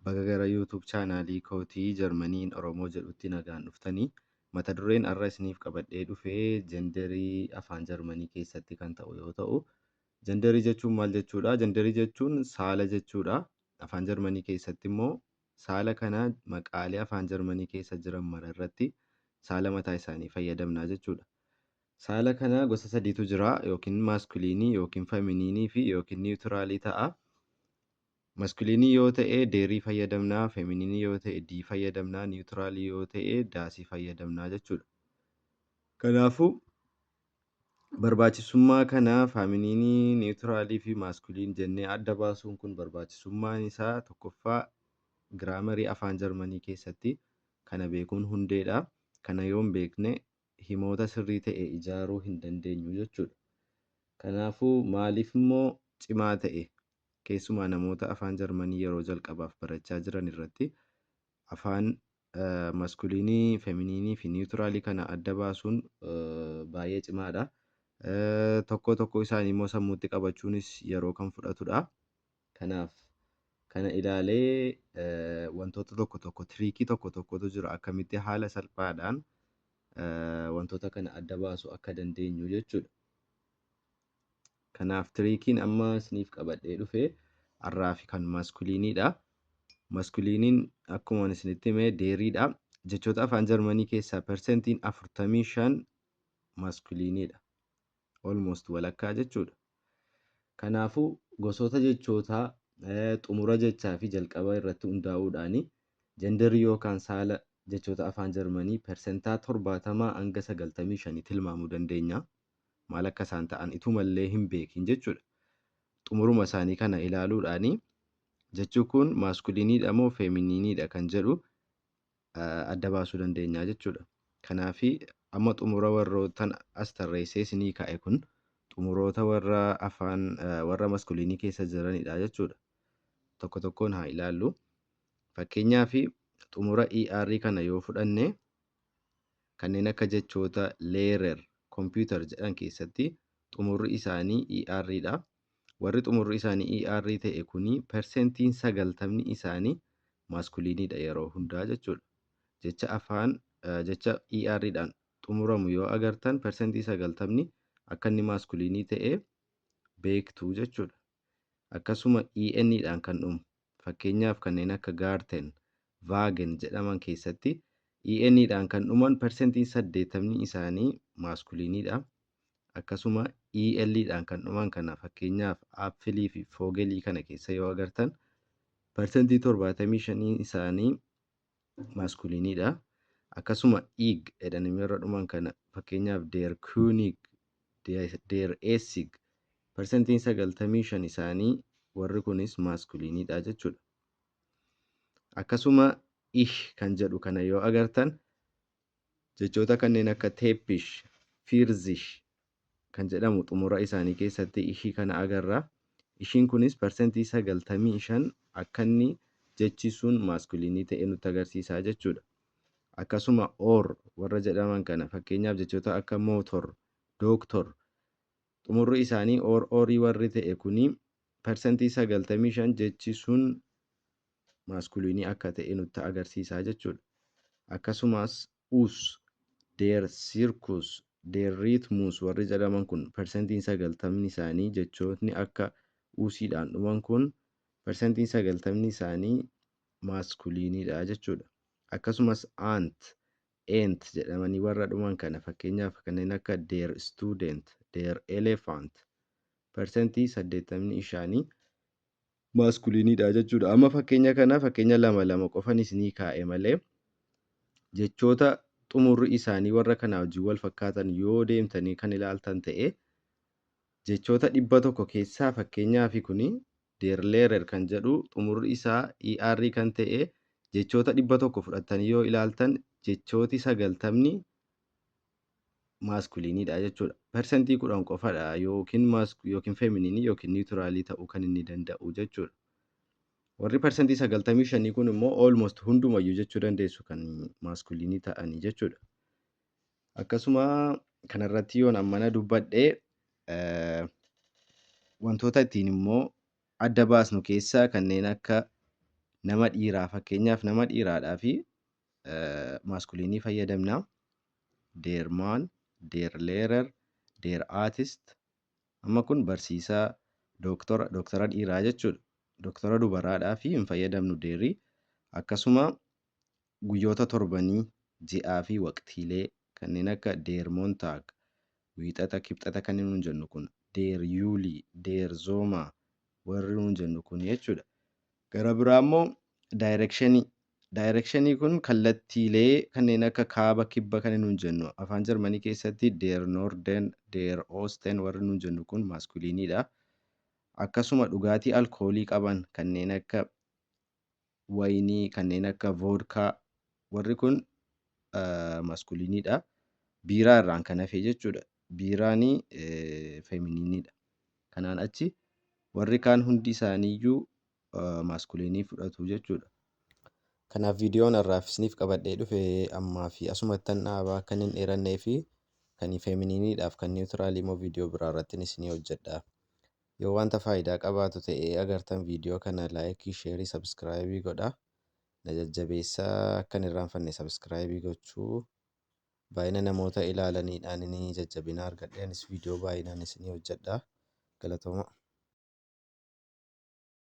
Baga gara YouTube chaanaalii kootii Jarmaniin Oromoo jedhutti nagaan dhuftanii. Mata dureen har'a isiniif qabadhee dhufe genderii afaan Jarmanii keessatti kan ta'u yoo ta'u, genderii jechuun maal jechuudha? Genderii jechuun saala jechuudha. Afaan Jarmanii keessatti immoo saala kana maqaalee afaan Jarmanii keessa jiran mara irratti saala mataa isaanii fayyadamna jechuudha. Saala kana gosa sadiitu jira, yookiin maskuliinii, yookiin feminiinii fi yookiin neutralii ta'a. Maskuliinii yoo ta'e derii fayyadamnaa, feminiinii yoo ta'e die fayyadamnaa, neutralii yoo ta'e dasii fayyadamnaa jechuudha. Kanaafuu barbaachisummaa kana feminiinii, neutralii fi masculine jennee adda baasuun kun barbaachisummaan isaa tokkoffaa grammarii afaan Jarmanii keessatti kana beekuun hundeedha. Kana yoo hin beekne himoota sirrii ta'e ijaaruu hin dandeenyu jechuudha. Kanaafuu maaliif immoo cimaa ta'e? Keessumaa namoota afaan Jarmanii yeroo jalqabaaf barachaa jiran irratti afaan maskuliinii, feminiinii fi neutralii kana adda baasuun baay'ee cimaadha. Tokko tokko isaanii immoo sammuutti qabachuunis yeroo kan fudhatudha. Kanaaf kana ilaalee wantoota tokko tokko, trickii tokko tokkotu jira, akkamitti haala salphaadhaan wantoota kana adda baasuu akka dandeenyu jechuudha. Kanaaf trickiin amma isiniif qabadhee dhufe har'aa fi kan maskuliiniidha. Maskuliiniin akkuma isinitti hime deriidha. Jechoota afaan Jarmanii keessaa persentiin 45 maskuliiniidha. Almost walakkaa jechuudha. Kanaafuu gosoota jechootaa, xumura jechaa fi jalqaba irratti hundaa'uudhaan genderii yookaan saala jechoota afaan Jarmanii persentaa 70 hanga 95 tilmaamuu dandeenya. Maal akka isaan ta'an itumallee hin beekin jechuudha. Xumuruma isaanii kana ilaaluudhaan jechi kun maskuliiniidha moo feminiiniidha kan jedhu adda baasuu dandeenya jechuudha. Kanaafi amma xumura warrootan as tarreessee isinii kaa'e kun xumuroota warra afaan warra maskuliinii keessa jiranidha jechuudha. Tokko tokkoon haa ilaallu. Fakkeenyaaf xumura ER kana yoo fudhanne, kanneen akka jechoota Lehrer, Computer jedhan keessatti xumurri isaanii ER dha. Warri xumurri isaanii ER ta'e kuni persentiin 90ni isaanii maskuliiniidha yeroo hundaa jechuudha. Jecha afaan jecha ER dhaan xumuramu yoo agartan persentii 90ni akka inni maskuliinii ta'e beektu jechuudha. Akkasuma EN dhaan kan dhumu, fakkeenyaaf kanneen akka Garten, Wagen jedhaman keessatti EN dhaan kan dhuman persentiin 80ni isaanii maskuliiniidha. Akkasuma EL dhaan kan dhuman kana, fakkeenyaaf Apfelii fi Vogelii kana keessa yoo agartan, persentii 75 isaanii maskuliiniidha. Akkasuma ig jedhanii warra dhuman kana, fakkeenyaaf der König, der Essig, persentiin 95 isaanii warri kunis maskuliiniidha jechuudha. Akkasuma ich kan jedhu kana yoo agartan, jechoota kanneen akka Teppich, Pfirsich kan jedhamu xumura isaanii keessatti ishii kana agarra. Ishiin kunis persentii 95 akka inni jechi sun maskuliinii ta'e nutti agarsiisa jechuudha. Akkasuma or warra jedhaman kana, fakkeenyaaf jechoota akka Motor, Doktor, xumurri isaanii or orii warri ta'e kuni persentii 95 jechi sun maskuliinii akka ta'e nutti agarsiisa jechuudha. Akkasumas us, der Zirkus, der Rhythmus warri jedhaman kun persentiin 90ni isaanii, jechootni akka usiidhaan dhuman kun persentiin 90ni isaanii maskuliiniidha jechuudha. Akkasumas ant, ent jedhamanii warra dhuman kana, fakkeenyaaf kanneen akka der Student, der Elefant, persentii 80ni isaanii maskuliiniidha jechuudha. Amma fakkeenya kana fakkeenya lama lama qofan isinii kaa'e malee jechoota xumurri isaanii warra kanaa wajjin wal fakkaatan yoo deemtanii kan ilaaltan ta'e, jechoota 100 keessaa, fakkeenyaaf kuni der Lehrer kan jedhu xumurri isaa ER kan ta'e, jechoota 100 fudhattanii yoo ilaaltan jechooti 90ni maskuliiniidha jechuudha. Persentii 10 qofadha yookiin feminiinii yookiin neutralii ta'uu kan inni danda'u jechuudha. Warri persentii 95 kun immoo almost hundumayyuu jechuu dandeessu kan maskuliinii ta'anii jechuudha. Akkasuma kanarratti yoon ammana dubbadhee, wantoota ittiin immoo adda baasnu keessaa kanneen akka Nama dhiiraa, fakkeenyaaf nama dhiiraadhaa fi maskuliinii fayyadamna. Der Mann, der Lehrer, der Artist. Amma kun barsiisaa, dooktora, dooktora dhiiraa jechuudha. Dooktora dubaraadhaa fi hin fayyadamnu derii. Akkasuma guyyoota torbanii, ji'aa fi waqtiilee kanneen akka der Montag, wiixata, kibxata kan nuun jennu kun, der Juli, der Sommer warri nuun jennu kun jechuudha. Gara biraa immoo directionii. Directionii kun kallattiilee kanneen akka kaaba, kibba kan nuun jennu. Afaan Jarmanii keessatti der Norden, der Osten warri nuun jennu kun maskuliiniidha. Akkasuma dhugaatii alkoolii qaban kanneen akka wayinii, kanneen akka voodkaa warri kun maskuliiniidha. Biiraa irraan kan hafe jechuudha. Biiraanii femininiidha. Kanaan achi warri kaan hundi isaaniiyyuu maskuliinii fudhatu jechuudha. Kanaaf viidiyoon har'aaf isiniif qabadhee dhufe ammaa fi asumattan dhaabaa, akka hin dheerannee fi kan femininiidhaaf kan neutralii immoo viidiyoo biraa irratti isinii hojjedha. Yoo wanta faayidaa qabaatu ta'ee agartan viidiyoo kana likeii, shareii, subscribeii godhaa. Na jajjabeessaa, akka hin irraanfanne subscribeii gochuu. Baay'ina namoota ilaalaniidhaan inni jajjabina argadhe anis viidiyoo baay'inaan isinii hojjedha. Galatooma.